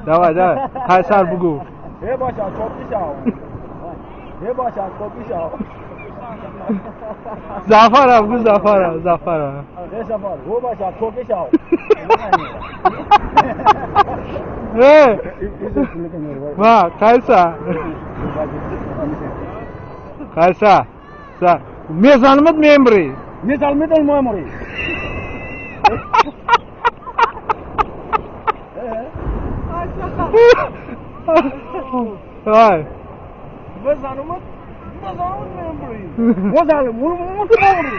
Давай, давай. Қайсар бугу. Зафара бугу, Зафара, Зафара. Э! Ма, Қайсар. Қайсар. Са. Мезанымат мембри. Мезанымат мембри. Ай. Мезанымат мембри. Мезанымат мембри.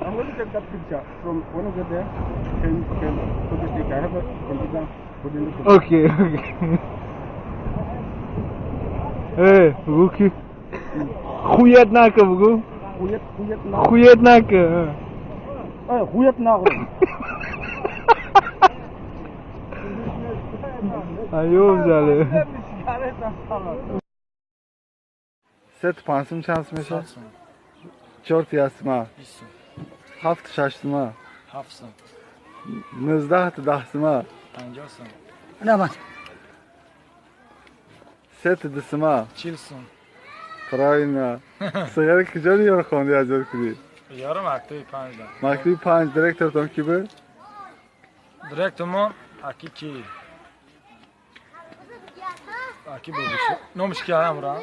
I'm going to take that picture from when I get there. Can put this stick. I have a computer. Put in the computer. Okay, okay. Hey, Ruki. Хуят нака, бугу. Хуят нака. Эй, хуят нака. Айо взяли. Сет пансым чанс меша? Чорт ясма. Ҳафт шаштма. Ҳафтсум. 19 даҳсма. 50 сум. Набат. Сет дисма. 40 сум. Правильно. Сигари куҷо ёр хонди аз ёд кудӣ? Ёро мактаби 5 да. Мактаби 5 директортон ки буд? Директормон аки ки? Аки бобиш. Номиш ки амра?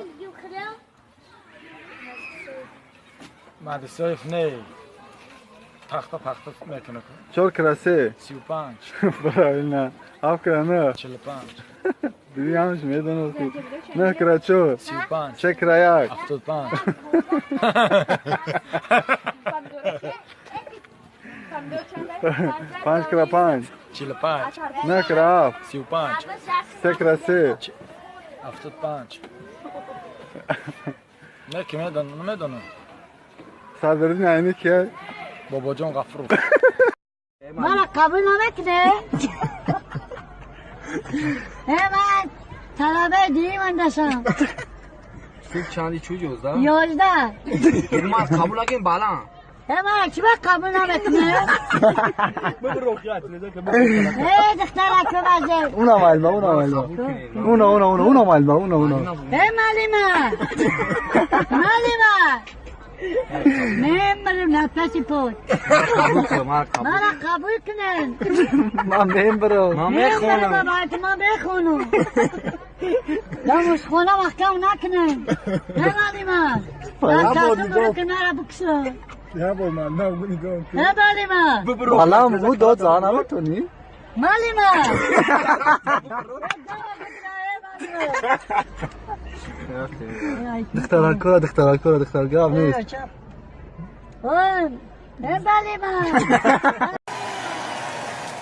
Мадисоев не. Пахта пахта мекунад. 4 кра 3. 35. Правильно. 7 кра 9. 45. Диди ҳамаш медонасти. 9 кра 4. 35. 6 кра 1. 75. 5 кра 5. 45. 9 кра 7. 35. 3 кра 3. 75. Не ки медонам, намедонам. Садриддин Айнӣ кист? Бобоҷон Ғафуров. Мана қабул намекунӣ? Э, ман талабаи дуюм андашам. Синф чанди чуд 11? 11. Ман қабул накунем баланд. Э, мана чӣ ба қабул намекунӣ? Э, духтарако базе. Уна малма, уна малма. Уна, уна, уна, уна малма, уна, уна. Э, малима. Малима. Мембру нафаси пот. Мара қабул кунен. Ман мембру. Ман мехонам. Ман мехонам. Дамушхона маҳкам накунен. Э, малима. Дар букса. Я бо ман нагу нигоҳ кун. Э, малима. Балам бу дод зан наметонӣ? Малима. Духтаракора, духтаракора, духтар гап нест.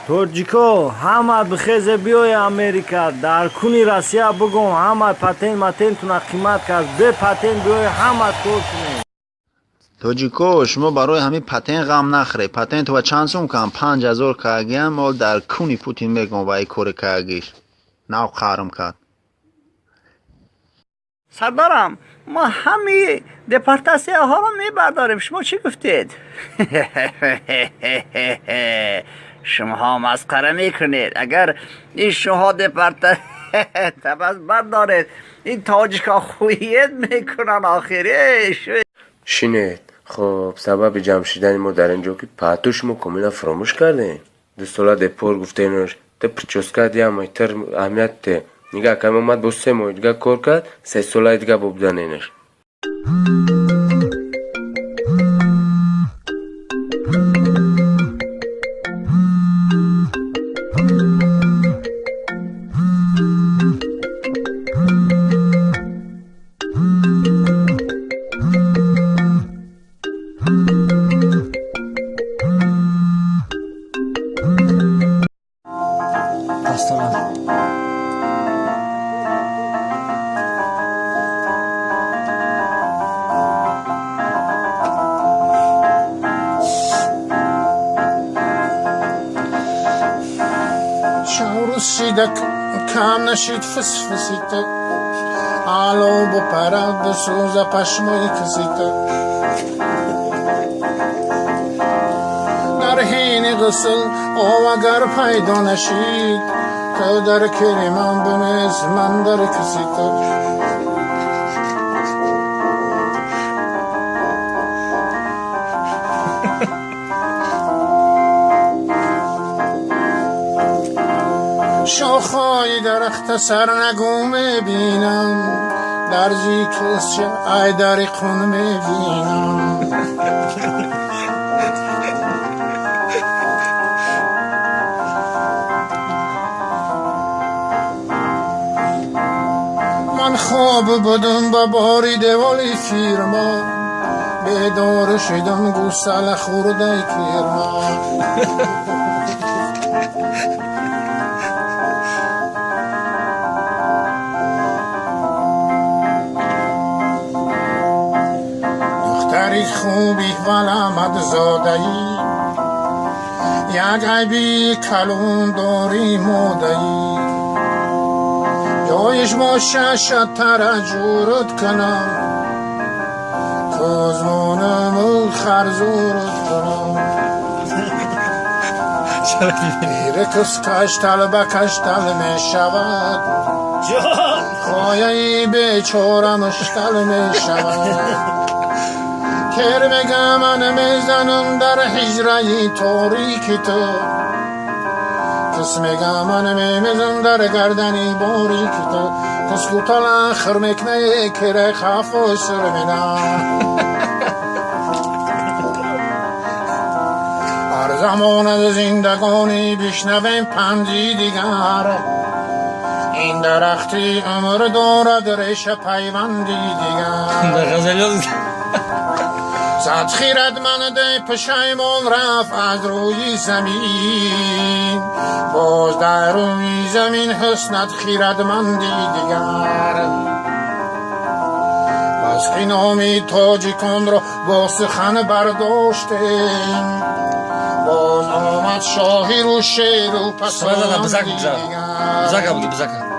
Тоҷико ҳама бихезе биёе Америка, дар куни Россия бугом ҳама патент матентуна қимат кард, бе патент биёе ҳама кор кунем. Тоҷико, шумо барои ҳамин патент ғам нахӯред. Патентова чанд сум кам? 5000 каагиам, мол дар куни Путин мегом ва ай кори каагиш. Нав қарм кард. Сардарам, мо ҳамаи депортатсияҳоро мебардорем. Шумо чӣ гуфтед? Шумоҳо масхара мекунед. Агар ин шумо депорта табас бардоред, ин тоҷикҳо хует мекунанд охире. Шинед. Хоб, сабаби ҷамъ шудани мо дар ин ҷо ки паҳту шумо комилан фаромӯш кардем. 2 сола депор гуфтенош, ту прическа диамай, тир аҳамият те. Нигаҳ кам омад бо 3 моҳи дига кор кард, 3 солаи дига бо буданенаш. Шидак кам нашид фисфисита Ало бупарад бисӯза пашмои киси ту. Дар ҳини ғусл об агар пайдо нашид, ту дар кири ман бинес, ман дар киси ту. Шохҳои дарахта сарнагун мебинам, дар зикрша ай дари қун мебинам. Ман хоб будум ба бори деволи фирма, бедор шудам гусала хӯрдаи кирма. Духтари хуби валамадзодаӣ, як айби калон дорӣ модаӣ. Ҷоиш бошаша тараҷурут кунам, кӯзмонаму харзурут кунам. Пири каштал ба каштал мешавад, хояи бечора муштал мешавад. Кер мегам мезанам дар ҳиҷраи торики ту, кис мегам мезанам дар гардани борики ту. Кис гутала хир мекунае кере хафо сир менам. Ҳар замон аз зиндагонӣ бишнавем панди дигар, ин дарахти умр дорад реша пайванди дигар. Сад хирадманде пушаймон рафт аз рӯи замин, боз дар рӯи замин ҳуснат хирадманди дигар. Бас ки номи тоҷиконро бо сухан бардоштем, боз омад шоҳиру шеру пасонди дигар.